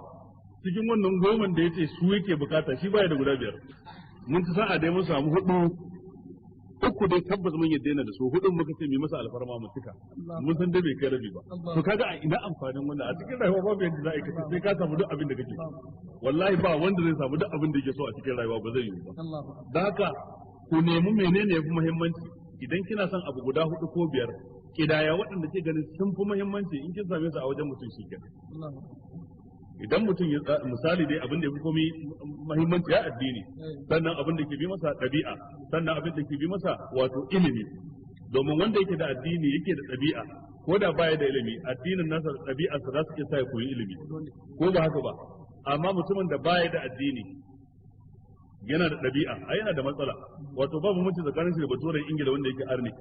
cikin wannan 10 da yace su yake bukata, shi baya da guda 5. Mun ci sa'a dai mun samu 4, 3 dai tabbas mun yadda yana da su, 4 muka ce mu masa alfarma mu cika, mun san dai bai kai rabi ba. To kaga a ina amfanin wannan a cikin rayuwa? Babu yadda za a yi kace sai ka samu duk abin da kake. Wallahi ba wanda zai samu duk abin da yake so a cikin rayuwa, ba zai yi ba. Da haka ku nemi menene yafi muhimmanci. Idan kina son abu guda 4 ko 5, kidaya waɗanda ke ganin sun fi muhimmanci, in kin same su a wajen mutum shikenan. Idan mutum ya misali dai abin da ya fi komai muhimmanci ya addini, sannan abin da ke bi masa ɗabi'a, sannan abin da ke bi masa wato ilimi. Domin wanda yake da addini yake da ɗabi'a, ko da baya da ilimi, addinin nasa da ɗabi'arsa za su iya sa ya koyi ilimi, ko ba haka ba? Amma mutumin da baya da addini yana da ɗabi'a, ai yana da matsala. Wato babu mutunci tsakanin shi da baturen Ingila wanda yake arne.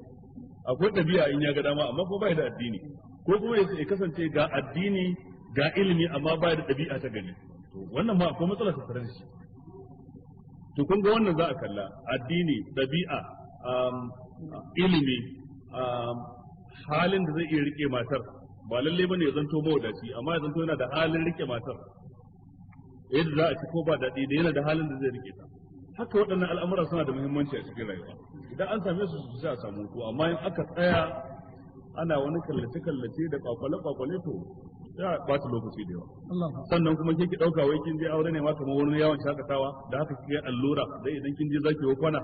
Akwai ɗabi'a in ya ga dama, amma ko baya da addini. Ko kuma ya kasance ga addini ga ilimi amma baya da ɗabi'a ta gari, to wannan ma akwai matsala tattare da shi. To kun ga wannan za a kalla addini, ɗabi'a, ilimi, halin da zai iya rike matar. Ba lalle bane ya zanto mawadaci, amma ya zanto yana da halin rike matar, yadda za a ci ko ba daɗi da yana da halin da zai rike ta. Haka waɗannan al'amura suna da muhimmanci a cikin rayuwa. Idan an same su sai a samu hutu. Amma in aka tsaya ana wani kallace-kallace da kwakwale-kwakwale, to ya ɓata lokaci da yawa. Sannan kuma ke ki ɗauka wai kin je aure ne ma kamar wani yawon shakatawa, da haka kike allura dai idan kin je zaki yi kwana.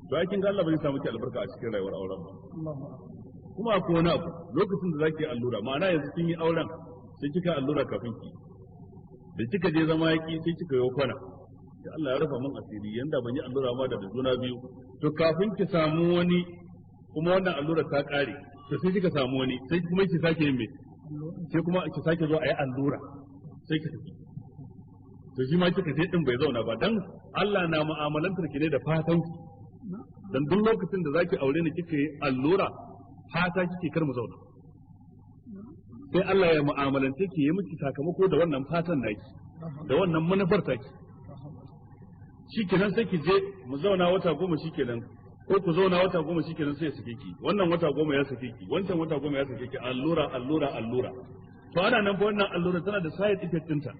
To ai kin ga Allah bai sa miki albarka a cikin rayuwar auren ba. Kuma akwai wani abu, lokacin da zaki yi allura, ma'ana yanzu kin yi auren sai kika allura kafin ki, da kika je zama yaki sai kika yi kwana, sai Allah ya rufa min asiri, yanda ban yi allura ma da juna biyu. To kafin ki samu wani kuma wannan allura ta kare, to sai kika samu wani, sai kuma ki sake yin me, sai kuma ki sake zo a yi allura, sai ki tafi. To shi ma kika je din bai zauna ba, dan Allah na mu'amalantar ki ne da fatan ki. Dan duk lokacin da zaki aure ni kika yi allura, fata kike kar mu zauna, sai Allah ya mu'amalance ki, yi miki sakamako da wannan fatan naki, da wannan manufar taki. Shikenan sai ki je mu zauna wata 10, shikenan, ko ku zauna wata 10, shikenan sai ya sake ki. Wannan wata 10 ya sake ki, wancan wata 10 ya sake ki, allura allura allura. To ana nan fa wannan allura tana da side effect ɗinta,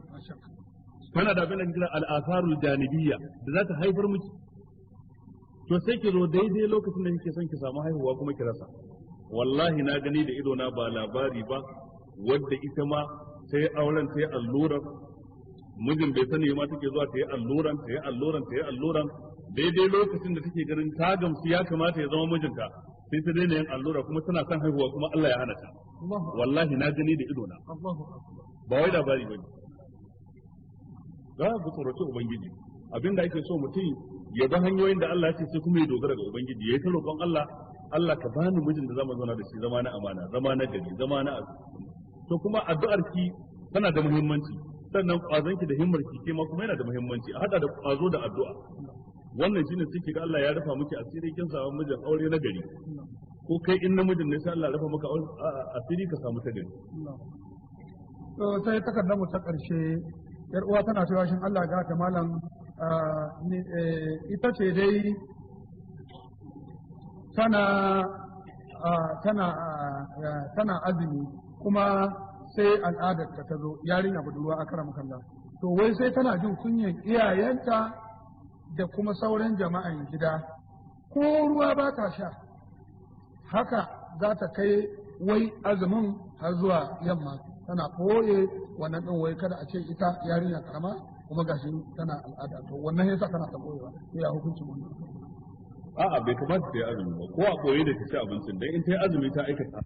tana da abin da kira al'atharul janibiyya da za ta haifar miki. To sai ki zo daidai lokacin da kike son ki samu haihuwa kuma ki rasa. Wallahi na gani da ido na, ba labari ba, wadda ita ma sai auren ta yi allurar, mijin bai sani ma take zuwa ta yi alluran, ta yi alluran, ta yi alluran. Daidai lokacin da take ganin ta gamsu ya kamata ya zama mijinta, sai ta daina yin allura, kuma tana son haihuwa kuma Allah ya hana ta. Wallahi na gani da ido na, ba wai labari bane. Za ku tsoraci ubangiji. Abinda ake so mutum ya bi hanyoyin da Allah ya ce, sai kuma ya dogara ga ubangiji, ya yi ta roƙon Allah, Allah ka bani mijin da zamu zauna da shi zama na amana, zama na gari, zama na. To kuma addu'ar ki tana da muhimmanci, sannan kwazon ki da himmar ki ke ma kuma yana da muhimmanci. A hada da kwazo da addu'a, wannan shine sai ga Allah ya rufa miki asiri kin samu mijin aure na gari. Ko kai in namijin ne sai Allah ya rufa maka asiri ka samu ta gari. To sai takardar mu ta karshe, yar uwa tana cewa shin Allah ga ta malam, ita ce dai tana tana tana azumi, kuma sai al'adar ta zo, yarinya budurwa, akram kallah. To wai sai tana jin kunyan iyayenta da kuma sauran jama'an gida, ko ruwa ba ta sha, haka za ta kai wai azumin har zuwa yamma, tana koye wannan din, wai kada a ce ita yarinya karama kuma gashi tana al'ada. To wannan yasa tana ta koyewa. To ya hukuncin wannan? A'a, bai kamata ta yi azumi ba, ko a koye da ta ci abincin, dan in ta yi azumi ta aikata.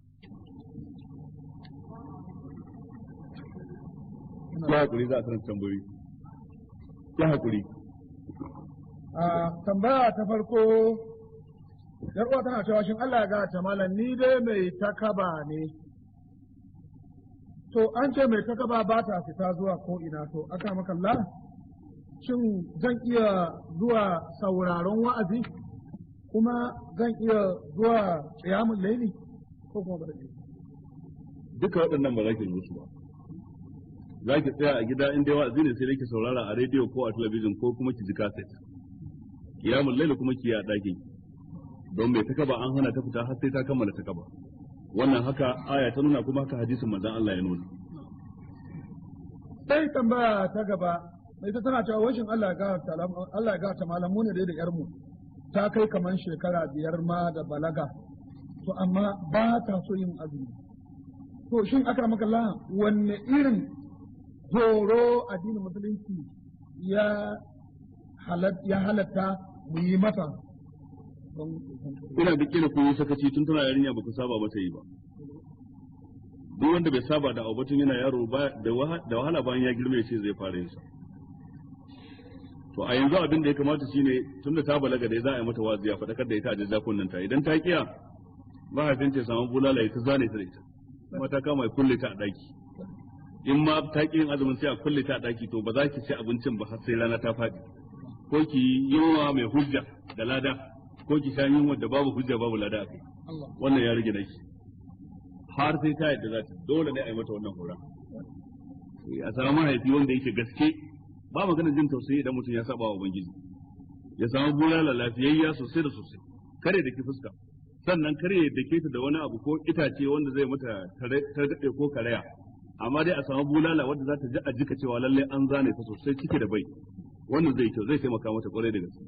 Ya hakuri, za a sanar tambayoyi. Ya hakuri. Tambaya ta farko, yar uwa tana cewa shin Allah ya ga ta malam, ni dai mai takaba ne. To an ce mai takaba ba ta fita zuwa ko ina, to aka maka Allah, shin zan iya zuwa sauraron wa'azi Kuma zan iya zuwa qiyamul layli ko kuma ba zan? Duka waɗannan ba za ki musu ba. Za ki tsaya a gida in dai wa'azi ne sai dai ki saurara a rediyo ko a talabijin ko kuma ki ji kaset. Qiyamul layli kuma ki yi a ɗakin, don mai takaba an hana ta fita har sai ta kammala takaba. Wannan haka aya ta nuna, kuma haka hadisin manzon Allah ya nuna. Sai tambaya ta gaba, mai ta tana cewa washin Allah ya gafarta malam, mu ne dai da yarmu ta kai kaman shekara 5 ma da balaga, to amma ba ta so yin azumi. To shin akramaka Allah, wanne irin horo addinin musulunci ya halatta mu yi mata? Ina da kila kun yi sakaci tun tana yarinya ba ku saba mata yi ba. Duk wanda bai saba da abu tun yana yaro da wahala bayan ya girma ya ce zai fara yin sa. To a yanzu abin da ya kamata shine tun da ta balaga dai za a yi mata wazi a faɗakar da ita a jajjakun nan ta. Idan ta kiya, mahaifinta ya samu bulala ya ta zane ta da ita, kuma ta kama ya kulle ta a ɗaki. In ma ta ƙi yin azumin sai a kulle ta a ɗaki, to ba za ki ci abincin ba har sai rana ta faɗi. Ko ki yi yunwa mai hujja da lada, ko ki sha yunwa da babu hujja babu lada a kai. Wannan ya rage naki. Har sai ta yadda za ta, dole ne a yi mata wannan hora. A samu mahaifi wanda yake gaske, ba magana jin tausayi idan mutum ya saba wa ubangiji. Ya samu bulala lafiyayya sosai da sosai, kare da ki fuska, sannan kare da ke ta da wani abu ko itace wanda zai mata targaɗe ko karaya, amma dai a samu bulala wanda za ta ji a jika cewa lallai an zane ta sosai cike da bai. Wannan zai kyau, zai taimaka mata kwarai da gaske.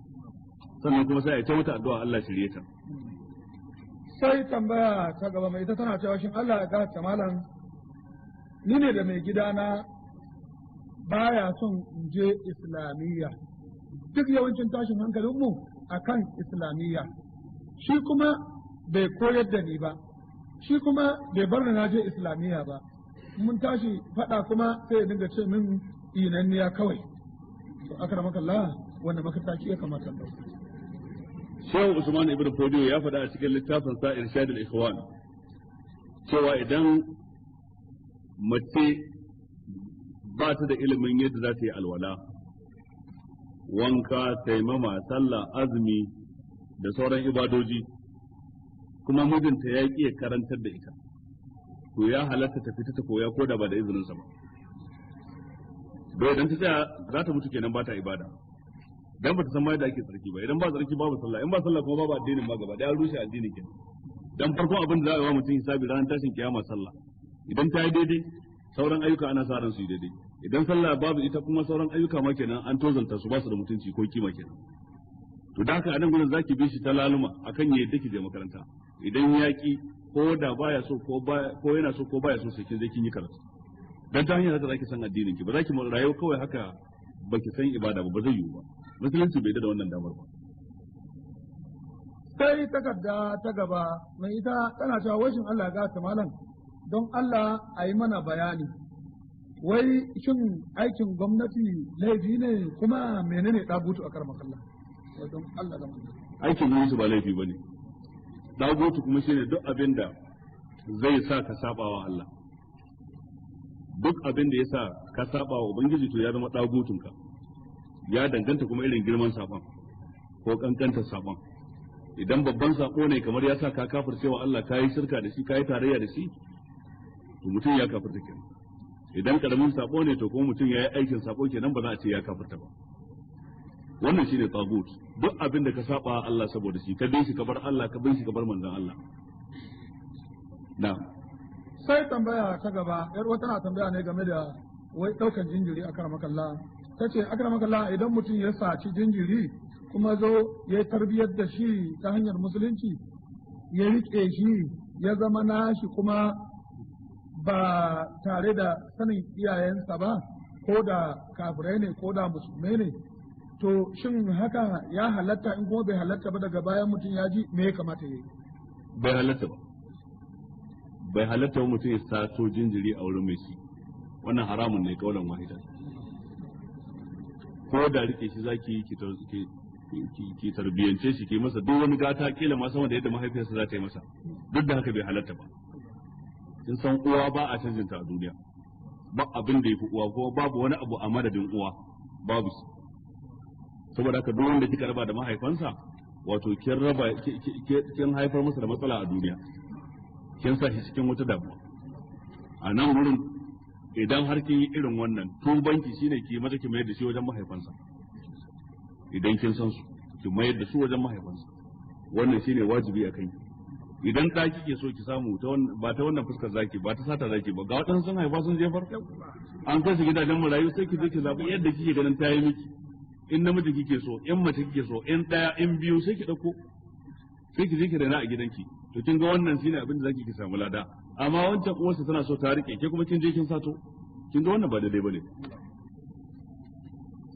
Sannan kuma sai a yi ta mata addu'a Allah shirye ta. Sai tambaya ta gaba, mai ita tana cewa shin Allah ya gafarta malam, ni ne da mai gidana baya son in je islamiyya, duk yawancin tashin hankalinmu akan islamiyya, shi kuma bai koyar da ni ba, shi kuma bai bar ni na je islamiyya ba, mun tashi faɗa kuma sai ya dinga ce min inanniya kawai. To akramaka Allah, wanda mataki ya kamata in ɗauka? Shehu Usman Ibn Fodiyo ya faɗa a cikin littafin sa Irshad al-Ikhwan cewa idan mace ba ta da ilimin yadda za ta yi alwala, wanka, taimama, sallah, azumi da sauran ibadoji, kuma mijinta ya ƙi ya karantar da ita, to ya halatta ta fita ta koya ko da ba da izininsa ba. Bai idan ta tsaya za ta mutu kenan ba ta ibada. Dan bata san ma yadda ake tsarki ba, idan ba tsarki babu sallah, in ba sallah kuma babu addinin ma gaba daya, rushe addinin kenan. Dan farkon abin da za a yi wa mutum hisabi ranar tashin kiyama sallah. Idan ta yi daidai, sauran ayyuka ana sa ran su yi daidai. Idan sallah babu ita kuma sauran ayyuka ma kenan an tozalta su, ba su da mutunci ko kima kenan. To da haka anan gurin zaki bi shi ta laluma akan ya yadda ki je makaranta. Idan ya ki, ko da baya so ko yana so ko baya so, sai kin je kin yi karatu. Dan ta hanyar haka zaki san addinin ki, ba zaki rayu kawai haka baki san ibada ba, ba zai yiwu ba. Musulunci bai da wannan damar ba. Sai takarda ta gaba, mai ita tana cewa washin Allah ga ta malam, don Allah a yi mana bayani, wai shin aikin gwamnati laifi ne, kuma menene ɗagutu a karmakalla? Don Allah da manzo. Aikin gwamnati ba laifi bane. Ɗagutu kuma shine duk abin da zai sa ka saba wa Allah. Duk abin da ya sa ka saba wa Ubangiji to ya zama ɗagutunka. Ya danganta kuma irin girman saban ko kankantar saban. Idan babban sako ne kamar ya sa ka kafircewa Allah, ka yi shirka da shi, ka yi tarayya da shi, to mutum ya kafirta kenan. Idan karamin sako ne to kuma mutum ya yi aikin sako kenan, ba za a ce ya kafirta ba. Wannan shine tagut, duk abin da ka saba Allah saboda shi, ka bi shi ka bar Allah, ka bi shi ka bar manzon Allah. Na'am. Sai tambaya ta gaba, yar uwa tana tambaya ne game da wai daukan jinjiri akramakallah. Ta ce akramakallah, idan mutum ya saci jinjiri kuma zo ya tarbiyar da shi ta hanyar musulunci, ya rike shi ya zama nashi kuma ba tare da sanin iyayensa ba, ko da kafirai ne ko da musulmai ne, to shin haka ya halatta? In kuma bai halatta ba, daga bayan mutum ya ji, me ya kamata ya yi? Bai halatta ba. Bai halatta ba mutum ya sato jinjiri a wurin mai shi. Wannan haramun ne kaulan wahida. Ko da rike shi zaki ki tarbiyance shi, ki masa duk wani gata, kila ma sama da yadda mahaifiyarsa za ta yi masa, duk da haka bai halatta ba. Kin san uwa ba a canjin ta a duniya, ba abin da yafi uwa, ko babu wani abu a madadin uwa, babu shi. Saboda haka duk wanda kika raba da mahaifansa Wato kin raba, kin haifar masa da matsala a duniya, kin sa shi cikin wata damuwa. A nan wurin idan har kin yi irin wannan, tubanki shine ki maza ki mayar da shi wajen mahaifansa. Idan kin san su, ki mayar da su wajen mahaifansa. Wannan shine wajibi a kanki. Idan ɗa kike so ki samu, ba ta wannan fuskar zaki ba, ta sata zaki ba. Ga waɗansu sun haifa sun jefar, an kai su gidajen marayu, sai ki je ki zaɓi yadda kike ganin ta yi miki. In namiji kike so, in mace kike so, in ɗaya, in biyu, sai ki ɗauko, sai ki je ki raina a gidanki. To kin ga wannan shine abin da zaki ki samu lada. Amma wancan uwarsa tana so ta rike ke, kuma kin je kin sato, kin ga wannan ba daidai bane.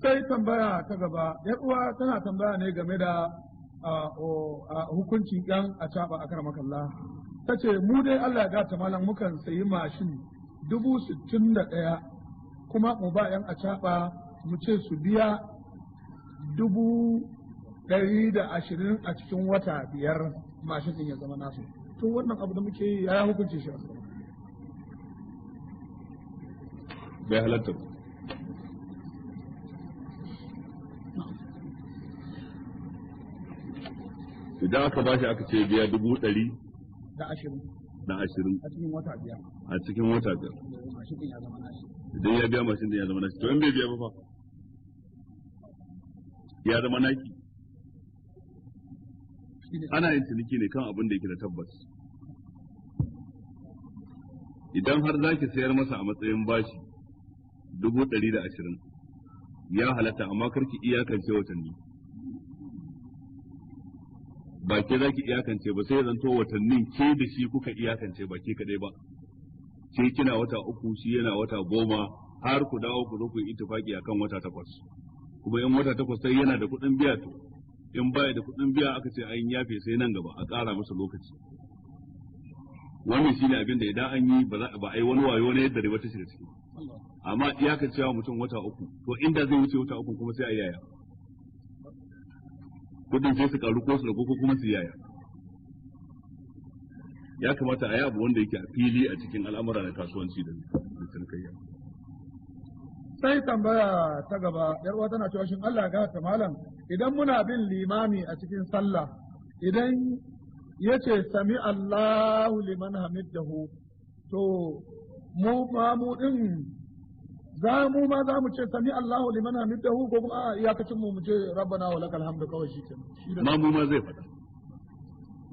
Sai tambaya ta gaba, yar uwa tana tambaya ne game da hukuncin yan acaɓa a karamakalla. Ta ce mu dai Allah ya gata malam, mukan sayi mashin 61,000 kuma mu ba yan acaɓa, mu ce su biya 120,000 a cikin wata 5, mashin din ya zama nasu. To wannan abu da muke yi, ya hukunce shi? Bai halatta ba. Idan aka bashi aka ce biya 120,000 da ashirin. Da ashirin. A cikin wata 5. A cikin wata 5. Mashin din ya zama nashi. Idan ya biya, mashin din ya zama nashi. To in bai biya ba fa, ya zama naki? Ana yin ciniki ne kan abin da yake da tabbas. Idan har zaki sayar masa a matsayin bashi 120,000, ya halatta, amma karki iyakance watanni. Ba ke za ki iyakance ba, sai zanto watannin ke da shi kuka iyakance, ba ke kadai ba. Ke kina wata 3, shi yana wata 10, har ku dawo ku zo ku yi ittifaki akan wata 8. Kuma in wata 8 sai yana da kuɗin biya, to in baya da kuɗin biya, aka ce an yafe, sai nan gaba a ƙara masa lokaci. Wannan shine abin da idan an yi ba a yi wani wayo na yadda riba ta shiga ciki. Amma iyakar cewa mutum wata 3, to inda zai wuce wata 3 kuma sai a yaya? Kudin sai su karu ko su ragu ko kuma su yaya? Ya kamata a yi abu wanda yake a fili a cikin al'amura na kasuwanci da cinikayya. Sai tambaya ta gaba, yar uwa tana cewa shin Allah ya ta malam, idan muna bin limami a cikin sallah, idan yace "Sami Allahu liman hamidahu", to mu ma mu din za mu ma za mu ce "Sami Allahu liman hamidahu", ko kuma a iyakacin mu mu ce "Rabbana wa lakal hamdu" kawai shikenan? Mamu ma zai faɗa,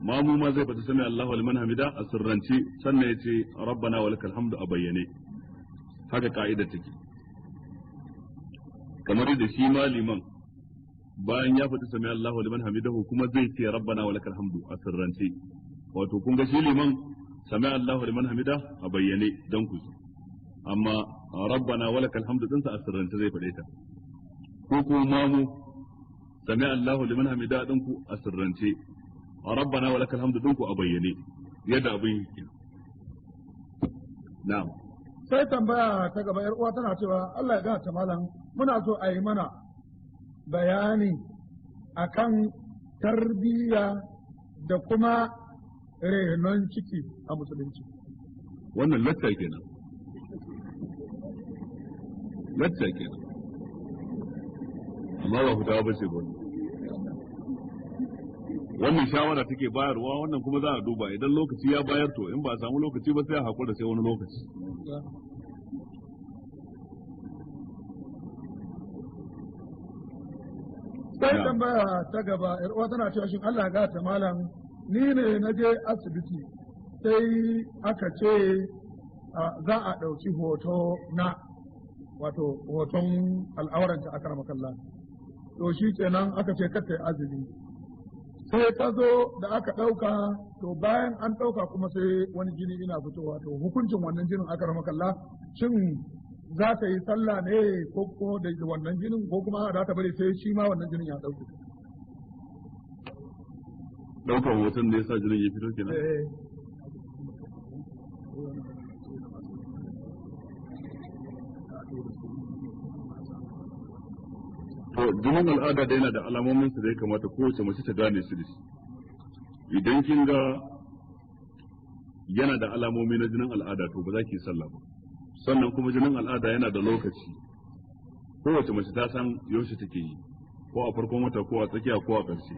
mamu ma zai faɗa "Sami Allahu liman hamida" a sirrance, sannan ya ce "Rabbana wa lakal hamdu" a bayyane. Haka ka'idar take. Kamar yadda shi ma liman bayan ya faɗi "Sami Allahu liman hamidahu" kuma zai ce "Rabbana wa lakal hamdu" a sirrance. Wato kun ga shi liman "Sami Allahu liman hamida" a bayyane dan ku, amma "Rabbana wa lakal hamdu" dinsa a sirrance zai faɗe ta. Ko kuma mamu, "Sami Allahu liman hamida" ɗinku a sirrance, "Rabbana wa lakal hamdu" ɗinku a bayyane. Yadda abin yake, na'am. Sai tambaya ta gaba, yar uwa tana cewa Allah ya ga ta malam, muna so a yi mana bayani akan tarbiyya da kuma renon ciki a musulunci. Wannan lacca kenan, lacca kenan, amma ba fitawa ba ce ba. Wannan shawara take bayarwa, wannan kuma za a duba idan lokaci ya bayar. To in ba a samu lokaci ba, sai a hakura sai wani lokaci. Sai tambaya ta gaba, yar uwa tana cewa shin Allah ga ta malam, ni ne na je asibiti, sai aka ce za a ɗauki hoto na, wato hoton al'auranta, akramakallah. To shi kenan aka ce kar ta yi azumi. Sai ta zo da aka ɗauka, to bayan an ɗauka kuma sai wani jini ina fitowa. To hukuncin wannan jinin, akramakallah, shin za ta yi sallah ne ko ko da wannan jinin, ko kuma za ta bari sai shi ma wannan jinin ya ɗauke? Ɗaukar hoton ne yasa jinin ya fito kenan? Eh. To jinin al'ada da yana da alamomin su da ya kamata kowace mace ta gane su da shi. Idan kin ga yana da alamomi na jinin al'ada, to ba za ki yi sallah ba. Sannan kuma jinin al'ada yana da lokaci, kowace mace ta san yaushe take yi, ko a farkon wata, ko a tsakiya, ko a ƙarshe.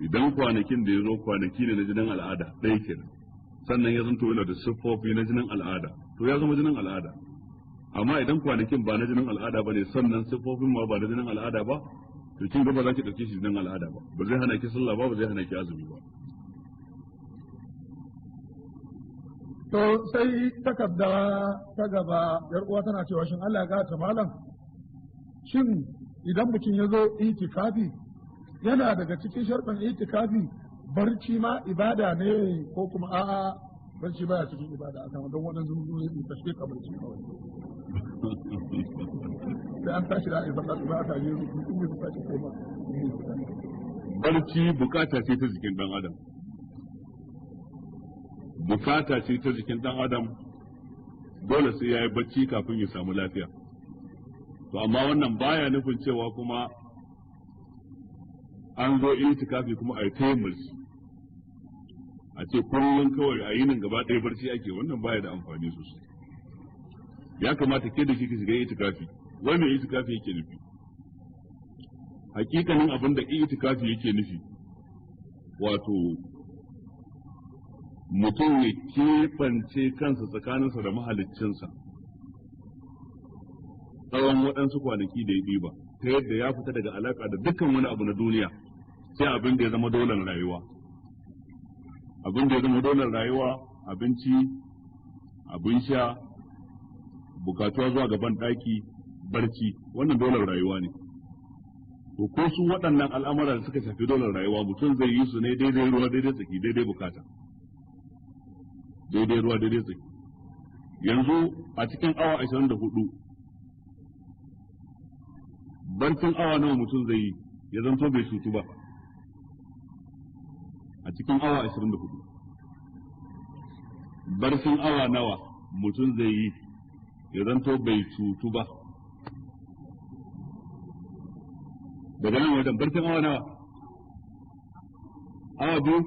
Idan kwanakin da ya zo kwanaki ne na jinin al'ada ɗaya kenan, sannan ya zanto yana da siffofi na jinin al'ada, to ya zama jinin al'ada. Amma idan kwanakin ba na jinin al'ada ba ne, sannan siffofin ma ba na jinin al'ada ba, to kin ga ba za ki ɗauke shi jinin al'ada ba, ba zai hana ki sallah ba, ba zai hana ki azumi ba. To sai takarda ta gaba, yar uwa tana cewa shin Allah ya gata malam, shin idan mutum ya zo itikafi yana daga cikin sharɗin itikafi barci ma ibada ne ko kuma a'a barci baya cikin ibada akan don waɗansu sun tashe ka barci kawai. Sai an tashi da ayyukan Allah ba ta yi su in su tashi koma. Barci bukata ce ta jikin dan adam. Bukata ce ta jikin dan adam, dole sai ya yi bacci kafin ya samu lafiya. To amma wannan baya nufin cewa kuma an zo itikafi kuma a yi ta yin barci, a ce kullum kawai a yinin gaba ɗaya barci ake, wannan baya da amfani sosai. Ya kamata ke da kika shiga itikafi, wai me itikafi yake nufi? Hakikanin abin da itikafi yake nufi, wato mutum ya keɓance kansa tsakaninsa da mahaliccinsa tsawon waɗansu kwanaki da ya ɗiba, ta yadda ya fita daga alaƙa da dukkan wani abu na duniya sai abin da ya zama dolen rayuwa. Abin da ya zama dolen rayuwa, abinci, abin sha, bukatuwa zuwa gaban ɗaki, barci, wannan dolen rayuwa ne. To ko su waɗannan al'amura da suka shafi dolen rayuwa, mutum zai yi su ne daidai ruwa daidai tsaki, daidai bukata, daidai ruwa daidai tsaki. Yanzu a cikin awa 24, barcin awa nawa mutum zai yi ya zanto bai cutu ba? A cikin awa 24, barcin awa nawa mutum zai yi ya zanto bai cutu ba? Daga nan wajen barcin awa nawa? Awa 2?